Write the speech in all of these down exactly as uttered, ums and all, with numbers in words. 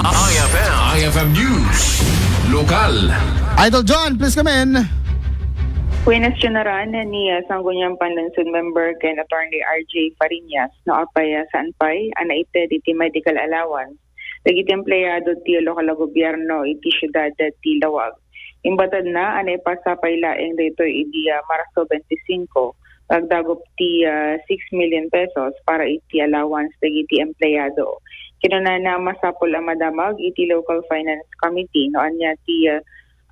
I F M, I F M News, Lokal. Idol John, please come in. Kwinestiyonaran ni uh, Sangguniang Panlungsod Member ken Attorney R J Fariñas no apay uh, saan pay a naited iti medical allowance dagiti empleyado ti lokal a gobierno iti siudad ti Laoag. Imbatadna a naipasa pay laeng daytoy idi uh, Marso twenty-five, agdagup ti uh, six million pesos para iti allowance dagiti empleyado. Kinunana a masapul a madamag iti Local Finance Committee no ania ti uh,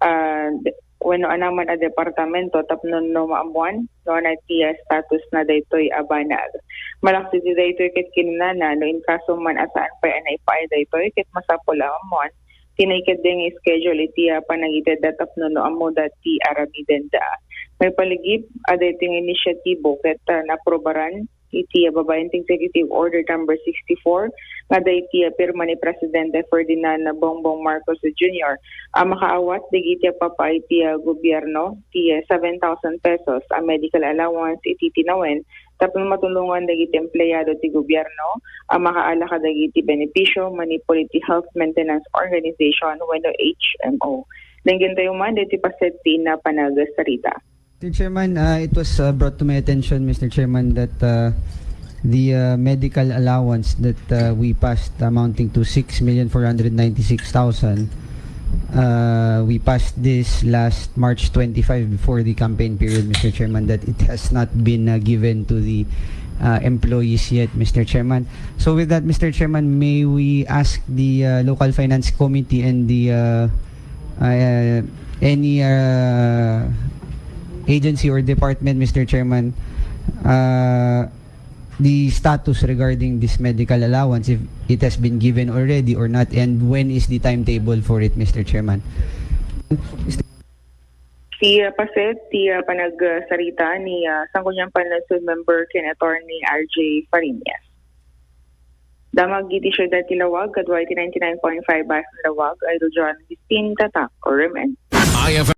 uh, wenno anaman a departamento tapno no maammuan no ania ti uh, status na daytoy a banag. Malaksid ti daytoy ket kinunana no inkaso man a saan pay a naipaay daytoy ket masapul a maammuan ti naikeddeng schedule iti uh, panangitedda tapno no ammoda ti aramidenda. Maipaligip a daytoy nga inisyatibo ket uh, naaprobaran iti babaen ti Executive Order Number sixty-four nga daydi pirma ni Presidente Ferdinand Bongbong Marcos Junior a makaawat dagiti papaay ti gobierno ti seven thousand pesos a medical allowance iti tinawen tapno matulongan dagiti empleyado ti gobierno a makaala kadagiti benepisio manipud iti Health Maintenance Organization wenno H M O. Denggen tayo man diti paset ti ina panagsarita. Mister Chairman, uh, it was uh, brought to my attention, Mister Chairman, that uh, the uh, medical allowance that uh, we passed amounting to six million four hundred ninety-six thousand, uh, we passed this last March twenty-five before the campaign period, Mister Chairman, that it has not been uh, given to the uh, employees yet, Mister Chairman. So with that, Mister Chairman, may we ask the uh, Local Finance Committee and the uh, uh, any uh, agency or department, Mister Chairman, uh, the status regarding this medical allowance, if it has been given already or not, and when is the timetable for it, Mister Chairman? Ti uh, paset ti uh, panagsarita ni uh, Sangguniang Panlungsod Member ken Attorney R J Fariñas. Damag iti siudad ti Laoag, kadua iti ninety-nine point five F M Laoag, Idol John Agustin, Tatak, Ormen. I F M